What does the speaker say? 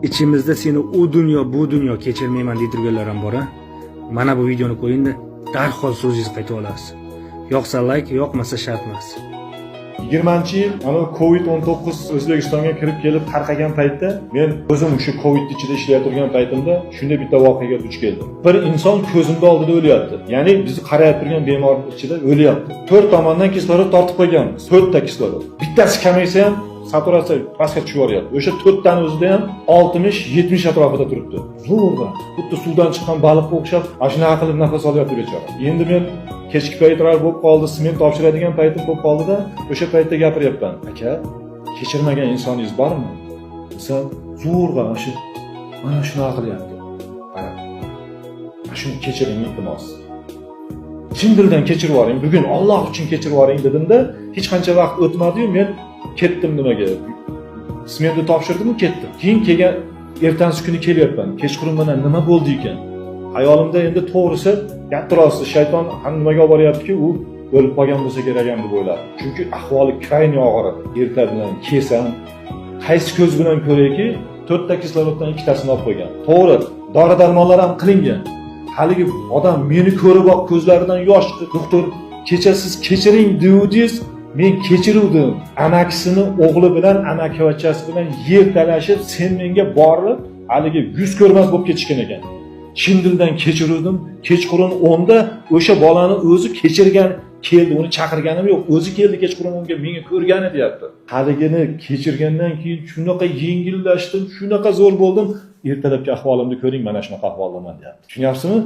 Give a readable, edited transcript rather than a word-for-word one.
Ichimizda seni u dunyo, bu dunyo kechirmayman deyturganlar ham bor a. Mana bu videoni ko'ringda, darhol so'zingizni qaytib olasiz. Yoqsa layk, yoqmasa shart emas. 20-yil mana COVID-19 O'zbekistonga kirib kelib tarqagan paytda, men o'zim o'sha COVID ichida ishlay turgan paytimda shunday bitta voqeaga duch keldim. Bir inson ko'zimni oldida o'lyapti. Ya'ni bizni qarayib turgan bemor ichida o'lyapti. To'rt tomondan kislorod tortib qo'yganmiz. To'rtta kislorod. Bittasi kamaysa ham saturatsiya pastga tushib yuboryapti. O'sha to'rttani o'zida ham 60-70 atrofida turibdi. Zo'rg'a, xuddi suvdan chiqqan baliqqa o'xshab, ana shunaqa qilib nafas olyapti bechora. Endi men kechki paytlar bo'lib qoldi, smen topshiradigan paytim bo'lib qoldida, o'sha paytda gapiryapman. "Aka, kechirmagan insoningiz bormi?" desam, zo'rg'a mana shu, mana shunaqa qilyapti. Qarab. "Mana shuni kechiring, iltimos. Chin dildan kechirib yuboring, bugun Alloh uchun kechirib yuboring", dedimda, hech qancha vaqt o'tmadi-yu, men ketdim nimaga? Smenni topshirdim, ketdim. Keyin kelgan ertasi kuni kelyapman. Kechqurun mana nima bo'ldi ekan? Hayolimda endi to'g'risi gap rosti shayton ham nimaga olib boryaptiki, u o'lib qolgan bo'lsa kerak ham deb o'yladim. Chunki ahvoli крайне og'ir edi. Erta bilan kelsam, qaysi ko'z bilan ko'rayki, to'rtta kisloroddan ikkitasini olib qo'ygan. To'g'ri, dori darmonlar ham qilingan. Haligi odam meni ko'rib ko'zlaridan yosh chiqib, "Doktor, kecha siz kechiring devdingiz, men kechiruvdim. Amakisini o'g'li bilan, amakivachchasi bilan yer talashib, sen menga borib, haligi yuz ko'rmas bo'lib ketishgan ekan. Chin dildan kechiruvdim. Kechqurun 10da o'sha bolani o'zi kechirgan keldi, uni chaqirganim yo'q, o'zi keldi kechqurun 10ga menga ko'rgani", deyapti. Haligini kechirgandan keyin shunaqa yengillashdim, shunaqa zo'r bo'ldim. "Ertalabki ahvolimni ko'ring, mana shunaqa ahvoldaman", deyapti. Tushunyapsizmi?